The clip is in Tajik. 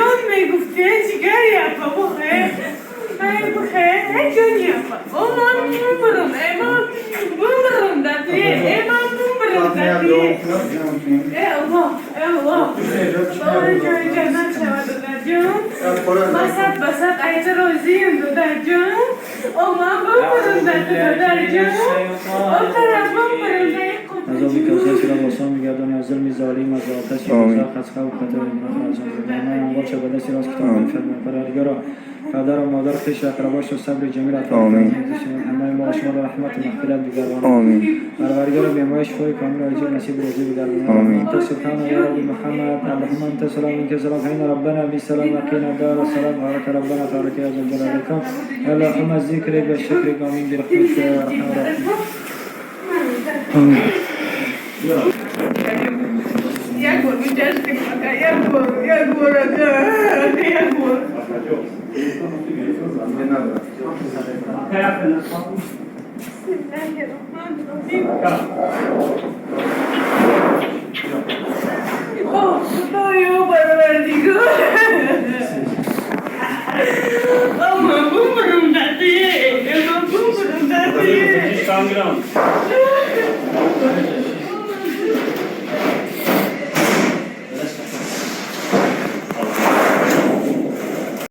Ҷон мегуфти, ҷигар япа, бухе. Ай, бухе, ай, ҷон япа. О, ман бумбурум, эй, ман бумбурум, дати, эй, ман бумбурум, дати. Эй, Аллоҳ, эй, Аллоҳ. Аллоҳ ҷои ҷаннат шавад, дадаҷон. Басад, басад, айта розием, дадаҷон. О, ман бумбурум, дати, дадаҷон. О, тараф бумбурум, дай. Азоби кавсар ро осон бигардон, аз зулми золим, аз оташи дӯзах, аз хавф, хатари гуноҳ аз номаи амвол ба дасти рост китоб бифармояд. Парвардигоро, падару модар, хешу ақрабош ро сабри ҷамил ато фармояд. Ҳамаи мо шуморо раҳмату мағфират бигардонад. Парвардигоро, беморӣ шифои комил оҷил насиб рӯзӣ бигардонад. Анта субҳана я рабби Муҳаммад, аллоҳумма анта салом, минка салом, фаинна раббана бисалом ва қина дара салом, барака раббана табарaka я зал jalali wal ikram. Аллоҳумма зикрик ва шукрик, амин бирахматика я архамар роҳимин. Як бор мечашкем, ака, як бор, як бор, ака, ака, як бор. Не надо. Бисмиллаҳир-раҳмонир-раҳим. О, Худоё, Парвардигор. О, ман бумбурум, дати, ман бумбурум, дати.